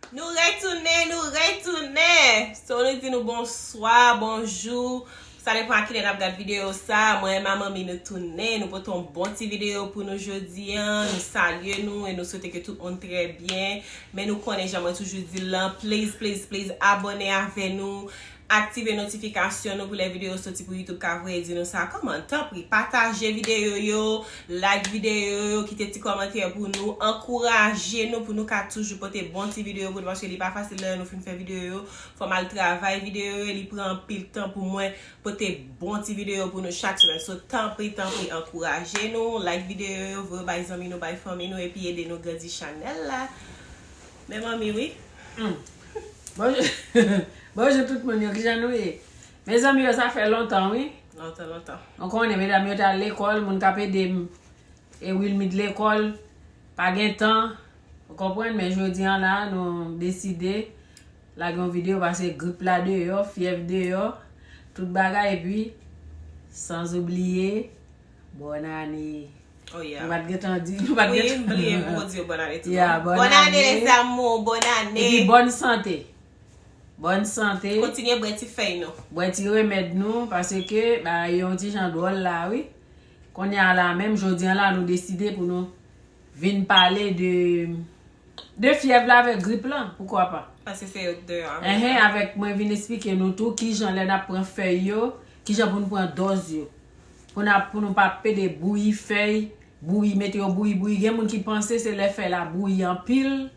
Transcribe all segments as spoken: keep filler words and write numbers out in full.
Nou retounen, nou retounen. So, nou di nou bonswa, bonjou. Sa depann a kilè n ap gad videyo sa. Mwen, Manmi, nou tounen. Nou pote yon bon ti videyo pou nou jodi a. Nou salye nou e nou swete ke tout moun trè byen. Men nou konnen jan mwen toujou di l lan, please, please, please, abòne avè nou. Aktive notifikasyon nou pou lè videyo soti pou YouTube ka voye di nou sa. Kòman, tanpri, pataje videyo yo, like videyo yo, kite ti kòmantè pou nou, ankouraje nou pou nou ka toujou pote bon ti videyo pou nou, paske li pa fasil lè nou fin fè videyo yo. Fò m al travay videyo yo, li pran anpil tan pou mwen pote bon ti videyo pou nou chak semèn. So, tanpri, tanpri, ankouraje nou, like videyo yo, voye bay zanmi nou, bay fanmi nou, epi ede nou grandi chanèl la. Men Manmi, wi. Hmm. Bonjou. Bonjou tout moun yo, kijan nou ye? Mezanmi yo, sa fè lontan, wi. Lontan, lontan. Nou konnen, medam yo t al lekòl, moun k ap ede m, e Wilmide lekòl, pa gen tan, ou konprann, men jodi a la, nou deside lage yon videyo, paske grip la deyò, fyèv deyò, tout bagay, epi, san oubliye, bòn ane. Oh, yeah. Nou pa t gentan di, nou pa t Wi, gentan m bliye pou di yo bòn ane tou. Yeah, bòn Bòn ane, ane. Les amours, bòn ane. Epi bòn sante. Bòn sante. Kontinye bwè ti fèy nou. Bwè ti remèd nou, paske bagay yo yon ti jan dwòl la, wi. Kounye a la, menm jodi a la, nou deside pou nou vin pale de, de fyèv la avèk grip lan, poukwa pa? Paske se yo deyò a menm Enhen, tan. Avèk mwen vin esplike nou tou kijan lè n ap pran fèy yo, kijan pou nou pran dòz yo. Pou n ap, pou nou pa pede bouyi fèy, bouyi, mete yo bouyi, bouyi. Gen moun ki panse se lè fèy la bouyi anpil,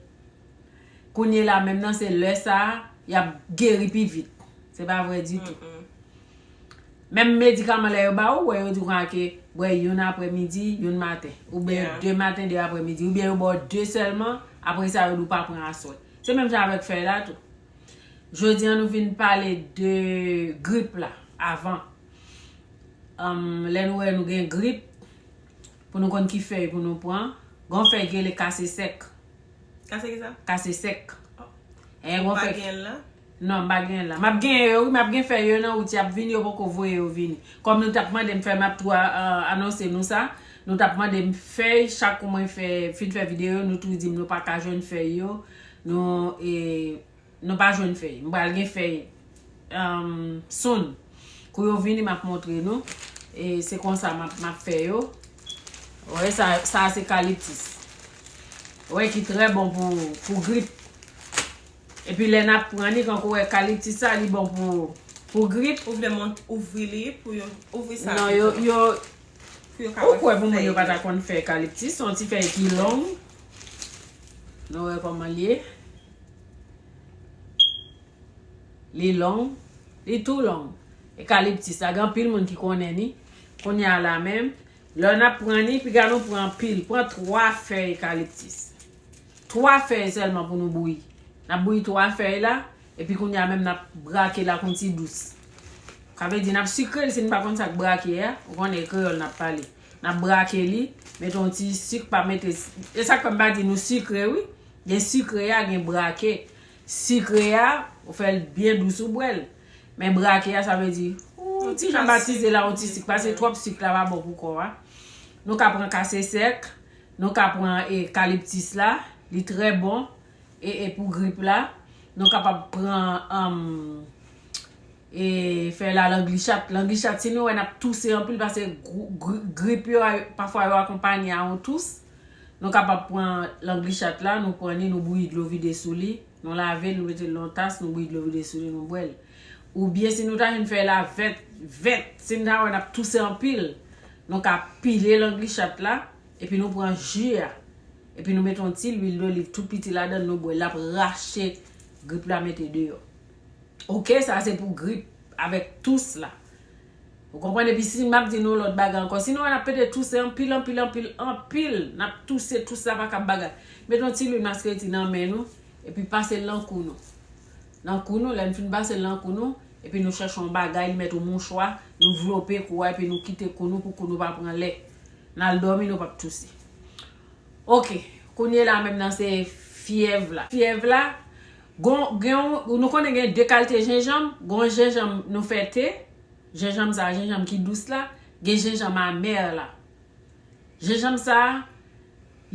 kounye la menm nan se lè sa a, y ap geri pi vit. Se pa vre ditou. Mm-mm. Menm medikaman lè yo ba ou, wè yo di w konsa ke bwè youn aprè midi, youn maten. Oubyen Yeah. de maten, de aprè midi. Oubyen yo ba w de sèlman, apre sa yo di w pa pran aswè. Se menm jan avèk fèy la tou. Jodi a nou vin pale de grip la, avan. Anm, lè nou wè nou gen grip, pou nou konn ki fèy pou nou pran, gen yon fèy ki rele kase sèk. Kase ki sa? Kase sèk. Oh. Gen yon fèy. Ou pa gen l la? Non, m pa gen l la. M ap gen yo, wi, m ap gen fèy yo nan wout, y ap vini, yo poko voye yo vini. Kòm nou t ap mande m fèy, m ap tou a, a, anonse nou sa. Nou t ap mande m fèy, chak kou mwen fè, fin fè videyo, nou tou di m nou pa ka jwenn fèy yo. Nou, e, Nou pa jwenn fèy. M pral gen fèy, um, soon. Kou yo vini, m ap montre nou. E se konsa m ap, m ap fè yo. Ou wè, sa, sa se kaliptis. Ou wè ki trè bon pou, pou grip. Epi lè n ap pran li, kankou wè kaliptis sa, li bon pou, pou grip. Ou vle mont, ouvri li pou yo, ouvri sa Non, yo, pito. yo, Pou yo ka ou wè kwè pou moun yo fèy pa yo. ta konn fè kaliptis, se yon ti fèy ki long. Nou wè kòman l ye. Li long, li tou long. Ekaliptis la, gen anpil moun ki konnen li. Kounye a la menm, lè n ap pran li, piga nou pran anpil, pran twa fèy ekaliptis. Twa fèy sèlman pou nou bouyi. N ap bouyi twa fèy la, epi kounye a menm n ap brake l ak yon ti dous. Sa vle di n ap sikre l, si n pa konn sa k brake a, ou konnen e kreyòl n ap pale. N ap brake li, mete yon ti sik, pa mete, e sa k fè m pa di nou sikre wi. Gen sikre a, gen brake. Sikre a, ou fè l byen dous, ou bwè l. Men brake a, sa vle di, ou Yon ti ti jan kas batize sik. la, yon ti sik, paske Wi. twòp sik la pa bon pou kò a. Nou ka pran kase sèk, nou ka pran ekaliptis la, li trè bon, e, e pou grip la. Nou kapab pran, anm, e fèy la langlichat. Langlichat, si nou wè n ap touse anpil, paske gri-, gri-, grip yo, a, pafwa yo akonpanye a yon tous, nou kapab pran langlichat la, nou pran li, nou bouyi dlo vide sou li, nou lave l, nou mete l nan yon tas, nou bouyi dlo vide sou li, nou bwè l. Oubyen si nou ta jwenn fèy la vèt, vèt, si nou ta wè n ap touse anpil, nou ka pile langlichat la, epi nou pran ji a, epi nou mete yon ti lwil doliv tou piti ladan l, nou bwè l, l ap rache grip la mete deyò. Oke, sa se pou grip avèk tous la. Ou konprann? Epi si m ap di nou lòt bagay ankò, si nou wè n ap pete touse anpil, anpil, anpil, anpil, n ap touse, tous la pa kab bagay. Mete yon ti lwil maskreti nan men nou, epi pase l nan kou nou. Nan kou nou, lè n fin pase l nan kou nou, epi nou chèche yon bagay, nou mete yon mouchwa, nou vlope kou a, epi nou kite kou nou pou kou nou pa pran lè. N al dòmi, nou p ap touse. Oke, kounye la menm nan se fyèv la. Fyèv la, gon, gen yon, nou konnen gen de kalite jenjanm, gon jenjanm nou fè te, jenjanm sa, jenjanm ki dous la, gen jenjanm amè la. Jenjanm sa,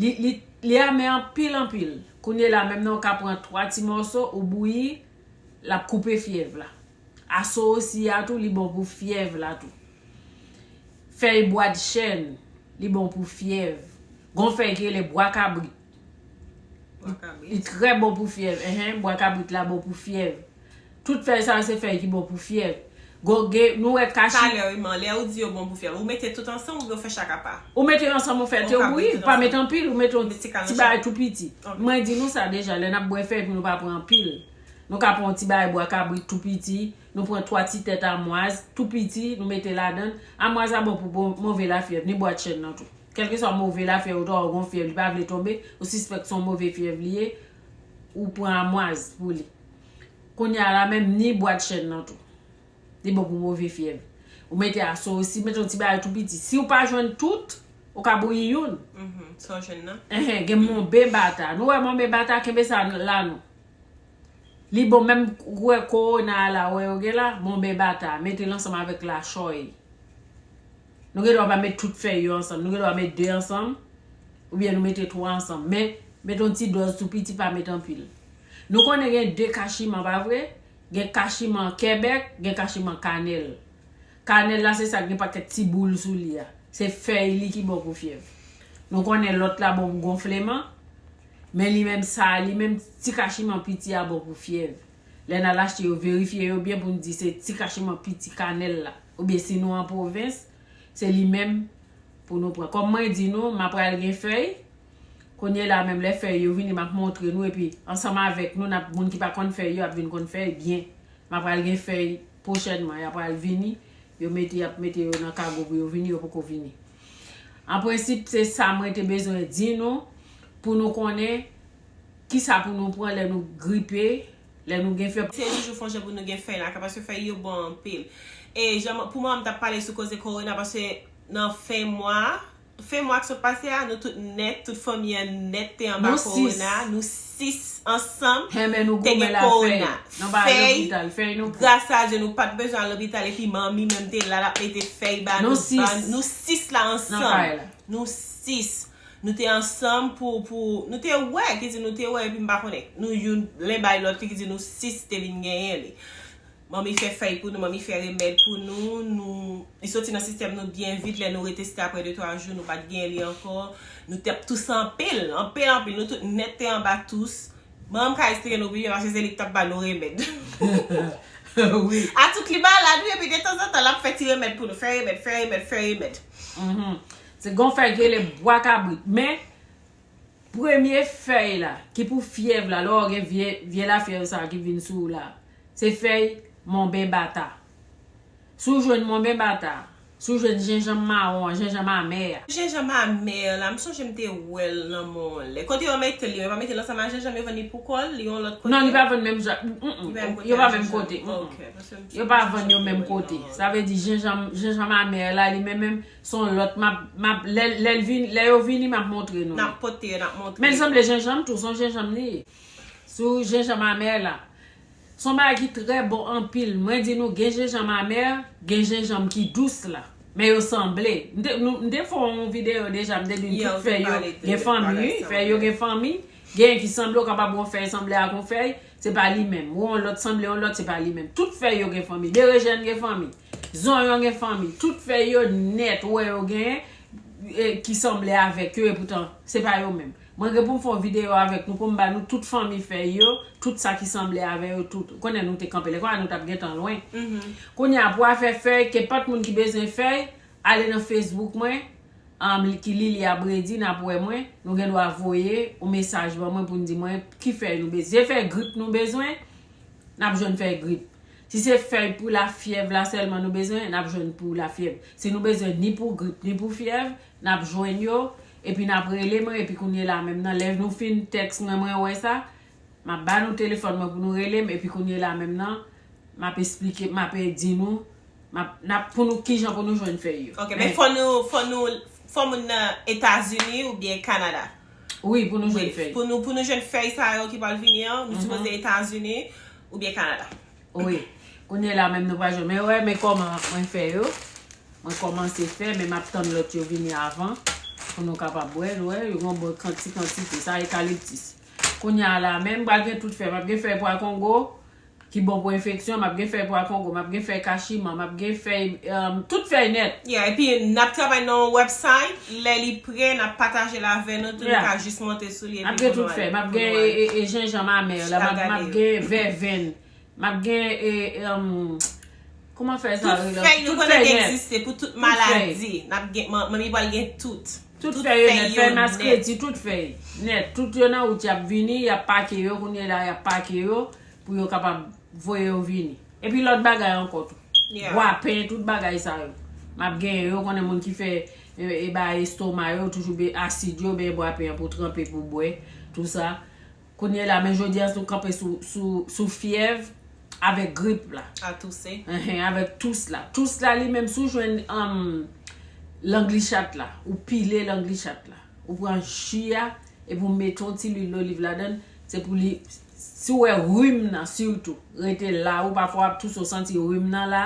li, li, li amè anpil, anpil. Kounye la menm nan, ou ka pran twa ti mòso, ou bouyi, l ap koupe fyèv la. Aso osi a tou, li bon pou fyèv la tou. Fèy bwadchèn, li bon pou fyèv. Gon fèy ki rele bwa kabrit. Bwa kabrit. Li trè bon pou fyèv. Enhen, bwa kabrit la bon pou fyèv. Tout fèy sa yo se fèy ki bon pou fyèv. Gon gen, nou wè kachi. Talè, wi, man, lè ou di yo bon pou fyèv, ou mete tout ansanm oubyen ou fè chak apa? Ou mete yo ansanm, ou fè te, ou bouyi, ou pa mete anpil, ou mete yon ti bagay tou piti. Mwen di nou sa deja, lè n ap bwè fèy pou nou pa pran anpil. Nou ka pran yon ti bagay bwa kabrit tou piti, nou pran twa ti tèt amwaz tou piti, nou mete ladan. Amwaz la bon pou bon, move lafyèv, ni bwadchèn nan tou. Kèlkeswa move lafyèv ou ta wè ou gon fyèv, li pa vle tonbe, ou sispèk se yon move fyèv li ye, ou pran amwaz pou li. Kounye a la menm, ni bwadchèn nan tou. Li bon pou move fyèv. Ou mete aso osi, mete yon ti bagay tou piti. Si ou pa jwenn tout, ou ka bouyi youn. Mhm, sa w jwenn nan. Enhen, gen monben bata. Nou wè monben bata, kenbe sa la non. Li bon menm, ou wè kowona a la, wè yo gen la, monben bata, mete l ansanm avèk lachòy. Nou gen dwa pa met tout fèy yo ansanm. Nou gen dwa met de ansanm, oubyen nou mete twa ansanm. Men, mete yon ti dòz tou piti, pa met anpil. Nou konnen gen de kachiman, pa vre? Gen kachiman kèbèk, gen kachiman kanèl. Kanèl la, se sa k gen pakèt ti boul sou li a. Se fèy li ki bon pou fyèv. Nou konnen lòt la bon pou gonfleman, men li menm sa, li menm ti kachiman piti a bon pou fyèv. Lè n al achte yo, verifye yo byen pou n di se ti kachiman piti kanèl la. Oubyen si nou an pwovens, se li menm pou nou pran. Kòm mwen di nou, m ap pral gen fèy. Kounye la menm, lè fèy yo vini, m ap montre nou, epi ansanm avèk nou, n ap, moun ki pa konn fèy yo ap vin konn fèy byen. M ap pral gen fèy pwochènman, y ap pral vini, yo mete, y ap mete yo nan kago pou yo vini, yo poko vini. An prensip, se sa mwen te bezwen di nou, pou nou konnen kisa pou nou pran lè nou gripe, lè nou gen fyèv. Se toujou fè yon jan pou nou gen fèy la, paske fèy yo bon anpil. E jan, pou mwen, m t ap pale sou koze kowona, paske nan fen mwa, fen mwa k sot pase a, nou tout nèt, tout fanmi an nèt te anba kowona. Nou sis ansanm te gen kowona. Fèy, gras a Dye, nou pa t bezwen al lopital, epi manmi menm te la, l ap mete fèy ba nou. Nou sis la ansanm. Nou sis. Nou te ansanm pou, pou, nou te wè, ki di nou te wè, epi m pa konnen. Nou youn, len bay lòt, li ki di nou sis te vin genyen li. Manmi fè fèy pou nou, manmi fè remèd pou nou, nou, li soti nan sistèm nou byen vit, lè nou reteste apre de twa jou, nou pa t gen li ankò. Nou t ap touse anpil, anpil, anpil. Nou tout nèt te anba tous. Manman m ka esplike nou pi byen, paske se li k t ap ba nou remèd. Wi. Atout li malad, wi, epi detanzantan, l ap fè ti remèd pou nou. Fè remèd, fè remèd, fè remèd. Mhm. Se gon fèy ki rele bwa kabrit. Men, premye fèy la, ki pou fyèv la, lè w gen vye, vye lafyèv sa a ki vin sou ou la, se fèy monben bata. Si w jwenn monben bata, si w jwenn jenjanm mawon an, jenjanm amè a. Jenjanm amè la, m sonje m te wè l nan mwen yon lè. Kote yo mete l, yo pa mete l ansanm ak jenjanm, yo vann li pou kò l, li yon lòt kote? Non, li pa vann menm jan. Mm, mm. Li pa menm kote. Yo pa menm kote. Mm, mm. Ok, paske m sonje m te wè l nan mwen. Yo pa vann yo menm kote. Sa vle di jenjanm, jenjanm amè la, li menm menm, se yon lòt, m ap, m ap, lè, lè l vin, lè yo vini, m ap montre nou. N ap pote yo, n ap montre. Men l sanble jenjanm tou, se yon jenjanm li ye. Sou jenjanm amè la. Se yon bagay ki trè bon anpil. Mwen di nou, gen jenjanm amè, gen jenjanm ki dous la. Men yo sanble. M te, nou, m te fè yon videyo deja, m te di nou tout fèy yo gen fanmi, wi, fèy yo gen fanmi. Gen ki sanble, ou kapab wè yon fèy sanble ak yon fèy, se pa li menm. Ou wè yon lòt sanble yon lòt, se pa li menm. Tout fèy yo gen fanmi. Berejèn gen fanmi. Zonyon gen fanmi. Tout fèy yo nèt, ou wè yo genyen, e, ki sanble avèk yo, epoutan, se pa yo menm. Mwen gen pou m fè yon videyo avèk nou, pou m ba nou tout fanmi fèy yo, tout sa ki sanble avè yo, tout. Ou konnen nou te kanpe lè, konnya nou t ap gentan lwen. Mhm. Kounye a, pou afè fèy, kenpòt moun ki bezwen fèy, ale nan Facebook mwen, um, ki Lily Abredi, n ap wè mwen, nou gen dwa voye yon mesaj ban mwen pou n di mwen ki fèy nou bezwen. Se fèy grip nou bezwen, n ap jwenn fèy grip. Si se fèy pou lafyèv la sèlman nou bezwen, n ap jwenn pou lafyèv. Si nou bezwen ni pou grip, ni pou fyèv, n ap jwenn yo, epi n ap rele mwen, epi kounye la menm nan, lè nou fin tèks mwen, mwen wè sa, m ap ba nou telefòn mwen pou nou rele m, epi kounye la menm nan, m ap esplike, m ap di nou, m ap, n ap, pou nou, kijan pou nou jwenn fèy yo. Ok, men fò nou, fò nou, fò moun nan Etazini oubyen Kanada. Wi, pou nou jwenn fèy. Pou nou, pou nou jwenn fèy sa yo ki pral vini an, nou sipoze Etazini oubyen Kanada. Wi. Kounye la menm nou pral jwenn. Men wè, men kòman mwen fè yo. Mwen kòmanse fè, men m ap tann lòt yo vini avan. Pou nou kapab wè, nou wè, yo gen yon bon kanti, kantite. Sa ekaliptis. Kounye a la menm, m pral gen tout fèy. M ap gen fèy pwa kongo, ki bon pou enfeksyon, m ap gen fèy pwa kongo, m ap gen fèy kachiman, m ap gen fèy, um, tout fèy nèt. Yeah, epi n ap travay nan yon website, lè li prè, n ap pataje l avè nou, tou nou ka jis monte sou li. M ap gen tout fèy, m ap gen e, e, e jenjanm amè la, m ap, m ap gen vèvenn, m ap gen e, um, kòman fèy sa rele? Tout fèy nou konnen ki egziste pou tout maladi. N ap gen, manmi pral gen tout. Tout fèy yo nèt, fèy mas kredi, tout fèy nèt. Tout yo nan wout, y ap vini, y ap pake yo, kounye la y ap pake yo pou yo kapab voye yo vini. Epi lòt bagay ankò tou. Bwapen, tout bagay sa yo. M ap genyen yo, konnen moun ki fè e, e ba estoma yo, toujou be asid yo, ben bwapen an pou tranpe, pou bwè, tou sa. Kounye la, men jodi a, nou kanpe sou, sou, sou fyèv avèk grip la. Atouse. Enhen, avèk tous la. Tous la, li menm, si w jwenn um, langlichat la, ou pile langlichat la, ou pran ji a, epi w mete yon ti lwil doliv ladan l, se pou li, si w wè rim nan, sitou, rete la, ou pafwa w ap touse, w santi rim nan la,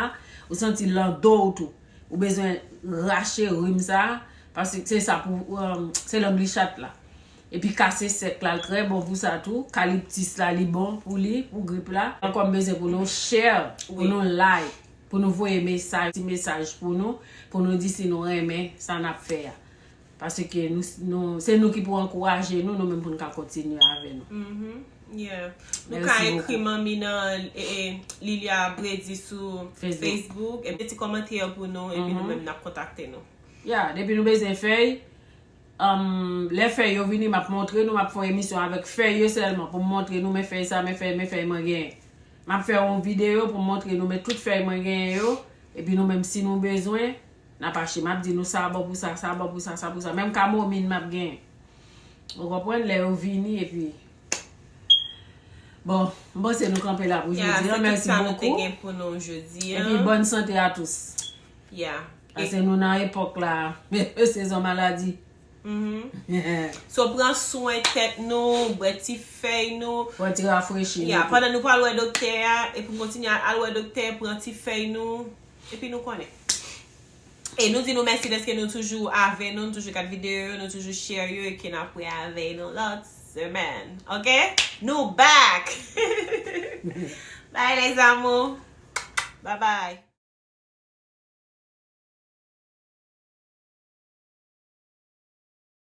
ou santi l nan do w tou. Ou bezwen rache rim sa, paske se sa pou, um, se langlichat la. Epi kase sèk la, l trè bon pou sa tou. Kaliptis la, li bon pou li, pou grip la. Ankò m bezwen pou nou share, pou nou like, pou nou voye mesaj, ti mesaj pou nou, pou nou di si nou renmen sa n ap fè a. Paske nou, nou, se nou ki pou ankouraje nou, nou menm pou n ka kontinye avè nou. Yeah. Nou ka ekri manmi nan e, e, Lilia Brady sou Facebook, epi ti kòmantè pou nou, epi nou menm n ap kontakte nou. Yeah, depi nou bezwen fèy, um, lè fèy yo vini, m ap montre nou, m ap fè yon emisyon avèk fèy yo sèlman, pou m montre nou, men fèy sa, men fèy, men fèy mwen genyen. M ap fè yon videyo pou m montre nou, men tout fèy mwen genyen yo, epi nou menm si nou bezwen, n ap achte. M ap di nou sa bon pou sa, sa bon pou sa, sa pou sa. Menm kamomin m ap genyen. Ou konprann? Lè yo vini, epi bon, m panse nou kanpe la pou jodi a. Mèsi bokou. Epi bòn sante a tous. Paske nou nan epòk la, sezon maladi. So pran swen tèt nou, bwè ti fèy nou. Pran ti rafrechi nou. Pandan nou pral wè doktè a, epi kontinye al wè doktè, pran ti fèy nou, epi nou konnen. E nou di nou mèsi dèske nou toujou avè nou, nou toujou gad videyo yo, nou toujou share yo, e ke n ap wè avè nou lòt semèn. Oke? Nou back! Bye les amours! Bye bye!